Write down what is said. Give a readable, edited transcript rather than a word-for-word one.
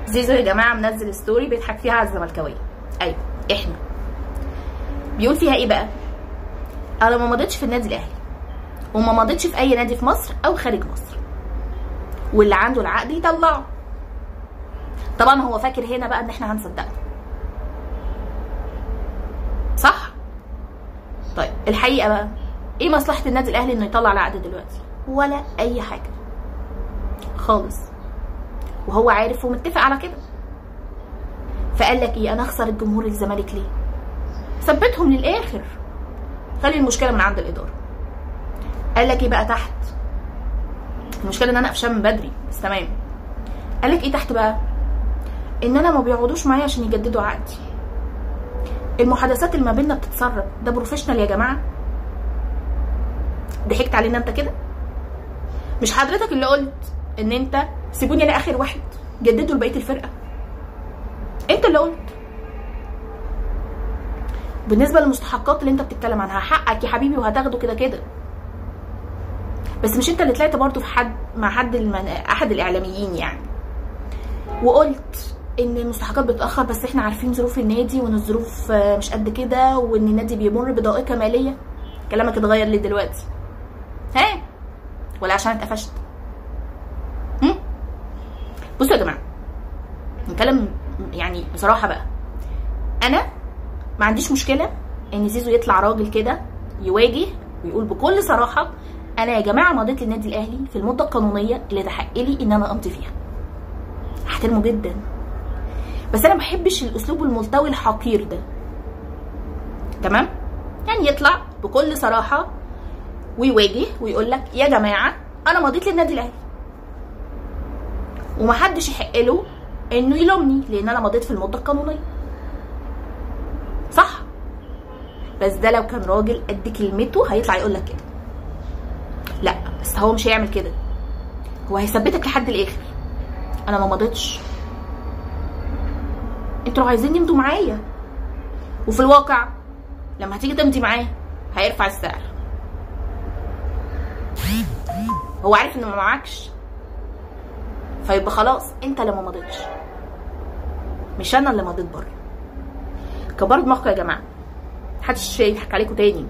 زيزو يا جماعة منزل story بيضحك فيها على الزملكاويه. ايوه احنا بيقول فيها ايه بقى؟ انا ما مضيتش في النادي الاهلي وما مضيتش في اي نادي في مصر او خارج مصر، واللي عنده العقد يطلعه. طبعا هو فاكر هنا بقى ان احنا هنصدقه، صح؟ طيب الحقيقة بقى ايه مصلحة النادي الاهلي انه يطلع العقد دلوقتي؟ ولا اي حاجة خالص، وهو عارف ومتفق على كده. فقال لك ايه؟ انا اخسر الجمهور الزمالك ليه؟ ثبتهم للاخر، خلي المشكلة من عند الادارة. قال لك ايه بقى تحت؟ المشكلة ان انا قفشان من بدري بس تمام. قال لك ايه تحت بقى؟ ان انا ما بيقعدوش معايا عشان يجددوا عقدي، المحادثات اللي ما بيننا بتتسرب. ده professional يا جماعة؟ ضحكت علينا انت كده؟ مش حضرتك اللي قلت ان انت سيبوني انا اخر واحد جددوا لبقية الفرقة؟ انت اللي قلت. بالنسبة للمستحقات اللي انت بتتكلم عنها، حقك يا حبيبي وهتاخده كده كده، بس مش انت اللي طلعت برضو في حد مع حد احد الاعلاميين يعني وقلت ان المستحقات بتتاخر، بس احنا عارفين ظروف النادي وان الظروف مش قد كده وان النادي بيمر بضائقه ماليه. كلامك اتغير ليه دلوقتي؟ ها؟ ولا عشان اتقفشت؟ بصوا يا جماعة نتكلم يعني بصراحة بقى، انا ما عنديش مشكلة ان زيزو يطلع راجل كده يواجه ويقول بكل صراحة انا يا جماعة مضيت للنادي الاهلي في المدة القانونية اللي تحق لي ان انا امضي فيها. احترمه جدا، بس انا ما بحبش الاسلوب الملتوي الحقير ده. تمام؟ يعني يطلع بكل صراحة ويواجه ويقول لك يا جماعة انا مضيت للنادي الاهلي ومحدش يحق له انه يلومني لان انا مضيت في المدة القانونية. صح؟ بس ده لو كان راجل قد كلمته هيطلع يقول لك كده. لا بس هو مش هيعمل كده، هو هيثبتك لحد الاخر. انا ما مضيتش، انتوا لو عايزين يمضوا معايا. وفي الواقع لما هتيجي تمضي معاه هيرفع السعر، هو عارف انه ما معاكش، فيبقى خلاص انت اللي ما مضيتش مش انا اللي مضيت بره. كبروا دماغكم يا جماعة، محدش يضحك عليكم تاني.